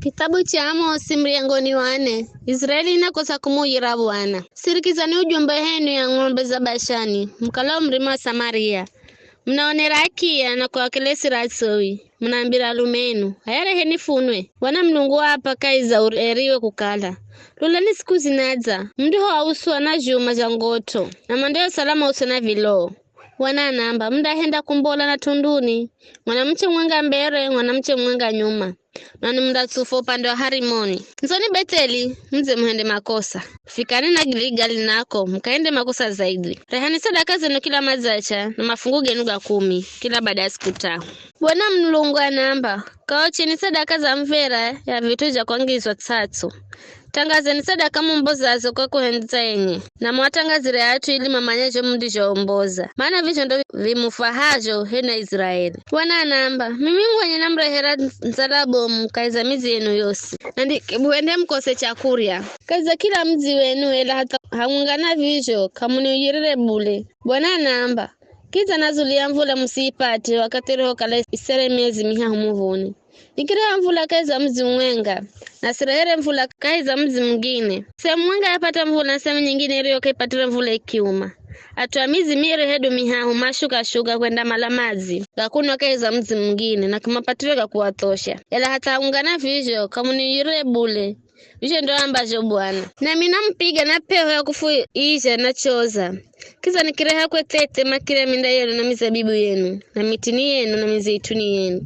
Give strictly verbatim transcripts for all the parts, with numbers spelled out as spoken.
Kitabu cha Amosi, muriyangoni wa ne. Israeli inakosa kumuyira Bwana. Sirikizani ujumbe henu ya ng'ombe za Bashani, mukala wo murima wa Samaria. Munaonera akiya na kuwakelesira atsowi, munaambira alumenu, "H'aya reheni funwe, Bwana Mulungu waap'a kahi za uriwe kukala, 'Lolani siku zinadza, mundihoauswa na zhuma zha ngot'o, na mandeyosala mauswe na viloo.'" Bwana anaamba, "Mundahenda kumbola na tunduni, mwanamuche mwenga mbere, mwanamuche mwenga nyuma, nanwi mundatsufwa upande wa Harimoni. Ndzoni Betheli, mudze muhende makosa. Fikani na Giligali nako, mukaende makosa zaidhi. Rehani sadaka zenu kila madzacha, na mafungu genu ga kumi, kila bada ya siku t'ahu." Bwana Mulungu anaamba, "Kaocheni sadaka za muv̱era ya vit'u zha kwangizwa ts'ats'u. Tangazeni sadaka mumbozazo kwa kuhendza enye, na muatangazire at'u ili mamanye zho mundizhoomboza, mana vizho ndo vimufwahazho h'e na Israeli." Bwana anaamba, "Mimi ngwenye namurehera ndzala bomu kahi za midzi yenu yosi, na ndikibuhende mukose chakurya kahi za kila mudzi wenu, ela hatha hamwenga na vizho k'amuniuyirire bule." Bwana anaamba, "Kidza nazulia mvula musiipate wakathi irihokala isere miezi mihahu muvuni. Nikireha mvula kahi za mudzi mumwenga, na sirehere mvula kahi za mudzi mungine. Sehemu mwenga yapata mvula na sehemu nyingine iriyo k'aipatire mvula ikiuma. At'u a midzi miri hedu mihahu mashuka-shuka kwendamala madzi ga kunwa kahi za mudzi mungine, na k'amapatire ga kuwathosha. Ela hatha hamwenga na vizho, k'amuniuyirire bule. Vizho ndo ambazho Bwana. Nami namupiga na p'eho ya kufuizha na choza. Kidza nikireha kw'eth'eth'e makire minda yenu na mizabibu yenu, na mitini yenu na mizeituni yenu.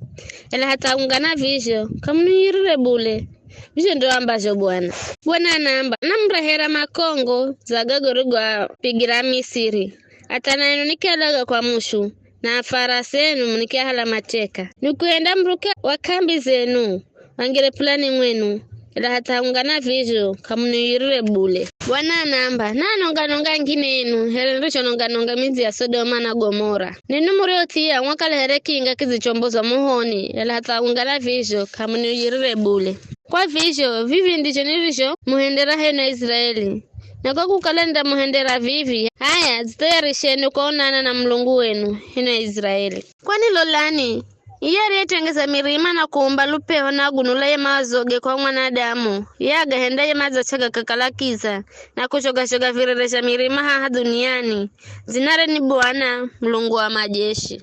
Ela hatha hamwenga na vizho, k'amuniuyirire bule. Vizho ndo ambazho Bwana. Bwana anaamba, namurehera makongo dza gago rigoapigira Misiri. Hatha na enu nikialaga kwa mushu, na farasi enu munikiahala mateka. Nikuhenda muruke wa k'ambi zenu, wangire pulani mwenu, ela hatha hamwenga na vizho, k'amuniuyirire bule. Bwana anaamba, naanonga-nonga angine enu, here nirichononga-nonga midzi ya Sodoma na Gomora. Ninwi muriothia mwakala here kinga kidzichombozwa mohoni, ela hatha hamwenga na vizho, k'amuniuyirire bule. Kwa vizho, vivi ndizho nirizhomuhendera h'e na Israeli, na kwa kukala nindamuhendera vivi, h'aya, dzithayarisheni kwaonana na Mulungu wenu, h'e na Israeli. Kwani lolani, iye ariyetengeza mirima na kuumba lup'eho na agunula ye maazoge kwa mwanadamu, ye agahenda ye madzacha gakakala kiza, na kuzhoga-zhoga virere zha mirima haha dhuniani, dzinare ni Bwana, Mulungu wa majeshi.